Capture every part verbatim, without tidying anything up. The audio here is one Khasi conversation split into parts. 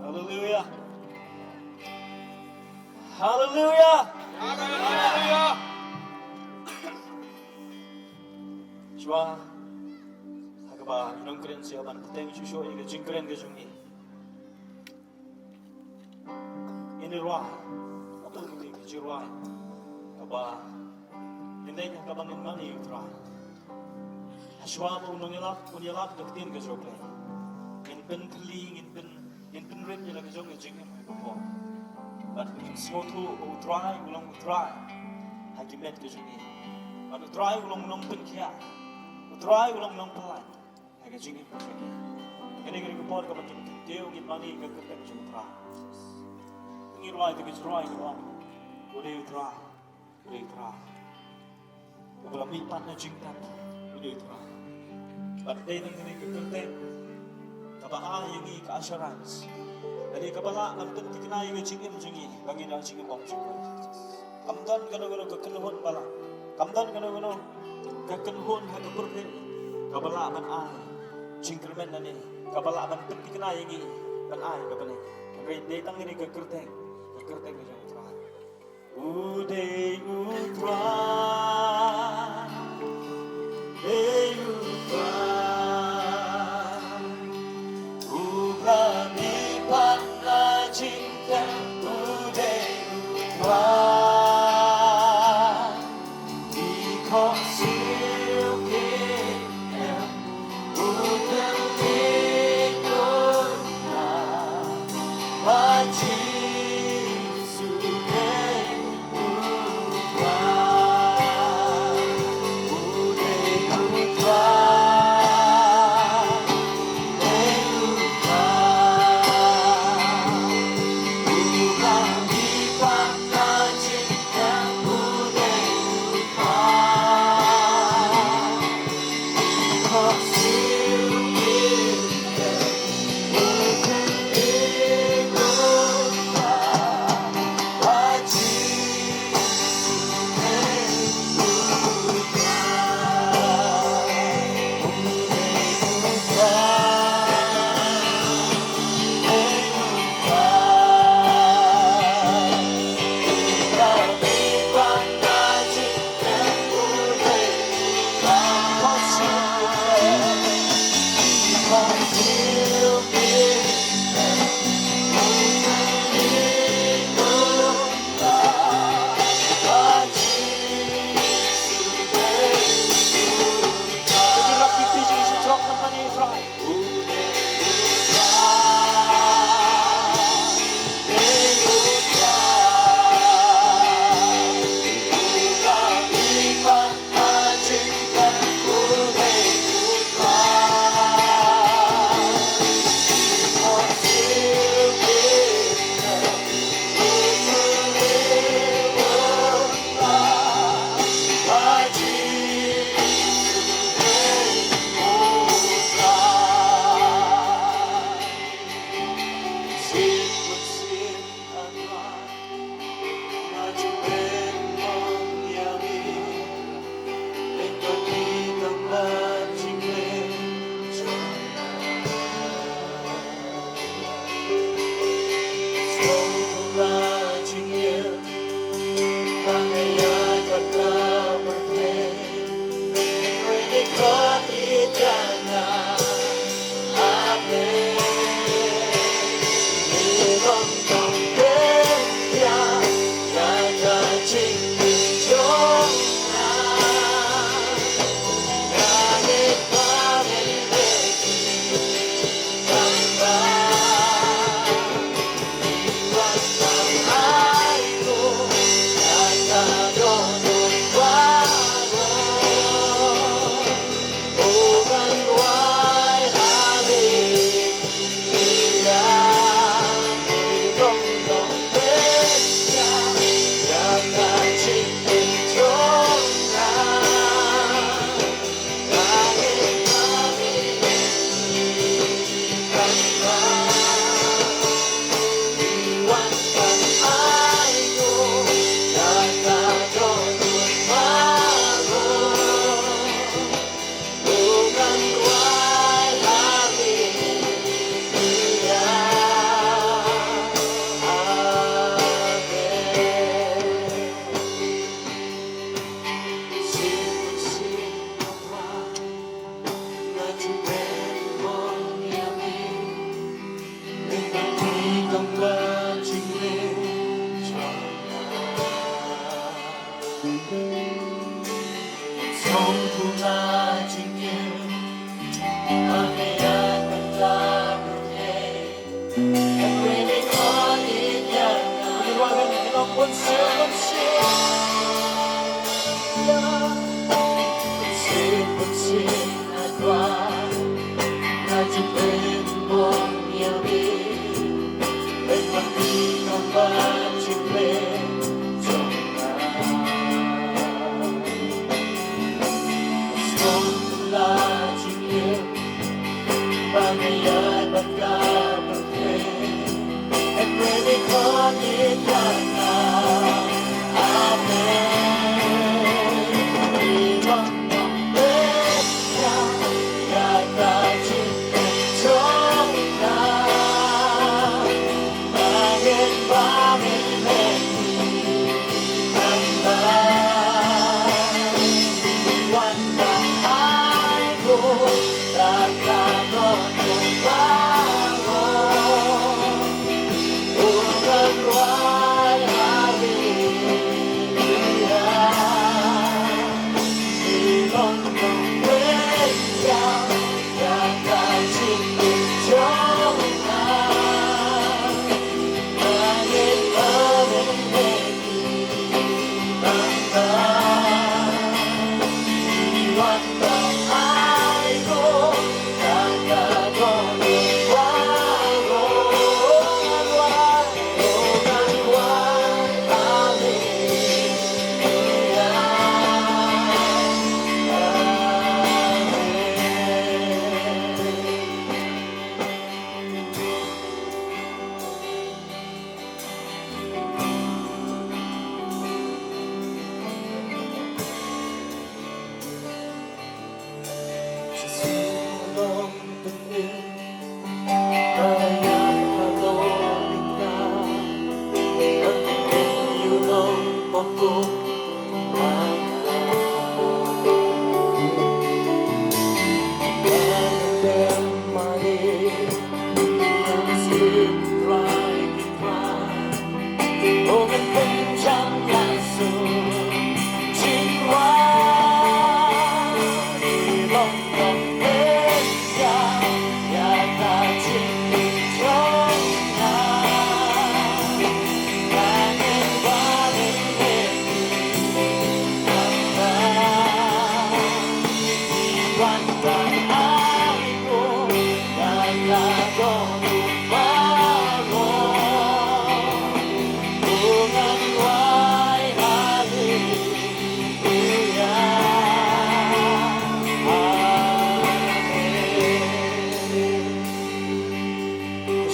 Haleluya. Haleluya. Haleluya. Shuwa ha kaba ngi nongkren, shuwa ban pynbteng shuh shuh ïa ka jingkren ka jong ngi, ngin ïa rwai. Hato kine ki jingrwai kaba ngin leit ha kaba ngin mane ïa U Trai? Hashwa ba un ïalap, un ïalap ka ktien ka jong U Blei, ngin pynthylli, ngin pyn, ngin pynrit ïa la ka jong ka jingim ha ka por. Bad ngin sngewthuh ba U Trai u long U Trai ha ki met ka jong ngi. Bad U Trai u long u nongpynkhiah. U Trai u long u nongpynlait ha ka jingim ka jong ngi. Kane ka dei ka por kaba ngin kyntiew, ngin mane ïa ka kyrteng jong U Trai. Ngin rwai ïa ka jingrwai kaba ong: U dei U Trai, U dei U Trai, kaba la mihpat na jingtep, U dei U Trai. Bad dei tang kane ka kyrteng kaba ai ïa ngi ka assurance, kane kaba lah ban pynthikna ïa ka jingim jong ngi ba ngin ïa jingim bymjukut. Kam don kano kano ka kynhun ba lah, kam don kano kano ka kynhun ha ka pyrthei kaba lah ban ai jingkyrmen lane kaba lah ban pynthikna ïa ngi ban ai ka bneng. Hynrei dei tang kane ka kyrteng, ka kyrteng ka jong U Trai. U dei U Trai, dei U Trai, uba la mihpat na jingtep. U dei U Trai, i khohsiew ki em, u dei U Trai.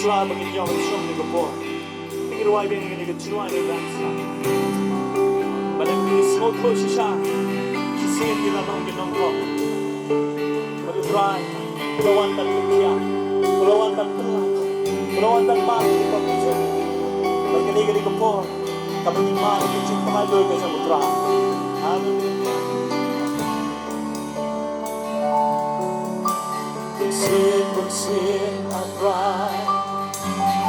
Shuwa ba ngin ïoh shong ïa ka por, ngin rwai biang ïa ka jingrwai ba dang sah. Ba dang ngi sngewthuh shisha shisien ïa la nong ki nongpop. Ba U Trai u la wan ban pynïaid, u la wan ban pynlait, u la wan ban mad ïa ki pop ki jong ngi. Ba kane ka dei ka por kaba ngin mad ïa ka jingpynlait ka jong U Trai. Haleluya. Bun sien, bun sien, A Trai,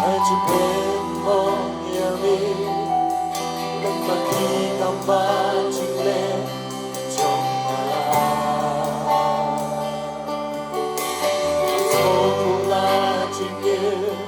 ha jingpynmong ïa ngi. Lem bad ngi kam ba jingleh jong nga. Sngewthuh la jingim.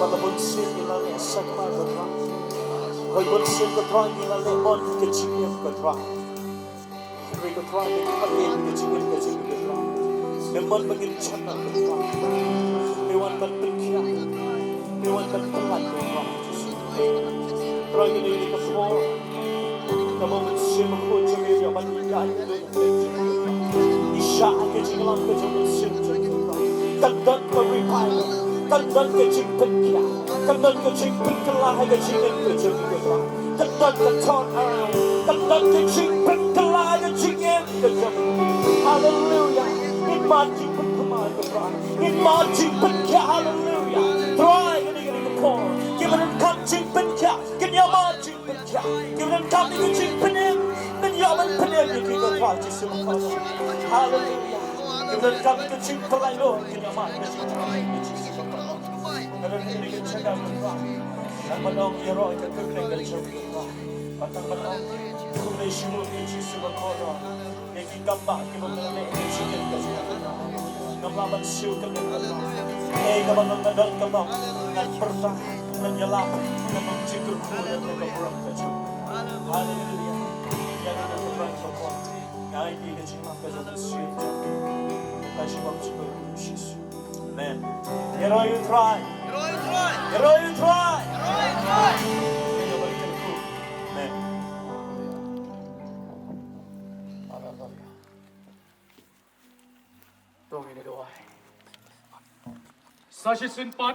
Ka bun sien ngi la leh sakma ko Trai. Hoi bun sien ko Trai ngi la leh mon ka jingim ko Trai. Hynrei ko Trai ngi la leh ka jingim ka jingim ko Trai. Ngi mon ba ngin jana ko Trai. Ngi wan ban pynkhiah. Ngi wan ban pynkhiah ko Trai. Trai ngi dei ka por. Ka bun sien ba ko jingim ïa ban ïa Ngi shah ha ka jinglam ka jong u Mynsiem jong u Trai. Kan don ka revival, kan don ka jingpynkhiah, kan don ka jingpynkylla ha ka jingim ka jong u Trai. Kan don ka turn around, kan don ka jingpynkylla ha ka jingim ka jong u. Haleluya. Ngin mad jingpynkhyllai ko Trai. Ngin mad jingpynkhiah, haleluya. Trai, kane ka dei ka por. Kiba donkam jingpynkhiah, kin ïa mad jingpynkhiah. Kiba donkam ïa ka jingpynim, ngin ïa ban pynim ïa ki ko Trai Jisu bakordor. Haleluya. Kiba donkam ïa ka jingpynlait lum, ngin ïa mad ïa ka jingpynlait lum ïa Jisu bakordor. Nga don kane ka jingkyrmen ko Trai. Tang ban ong ïaroh ïa ka kyrteng ka jong ko Trai. Bad tang ban ong khublei shibun ïa Jisu bakordor. Ïa ki kam ba kiba nang leh ïa ka jingim ka jong nga. Ngam lah ban siew kyrmen ka jong nga. Ïa kaba nga don kaba ngan pyrta, ngan ïalap, ngan ong jingkyrkhu ïa ka burom ka jong. Haleluya. Ïa nga ka burom ka jong. Ïa ka jingim ka jong. Ka jingim ka jong. Jisu. Amen. Ïaroh ïa u Trai. Ïaroh ïa u Trai. Ïaroh ïa u Trai. Amen. Haleluya. To ngin ïa duwai. Sa shisien pat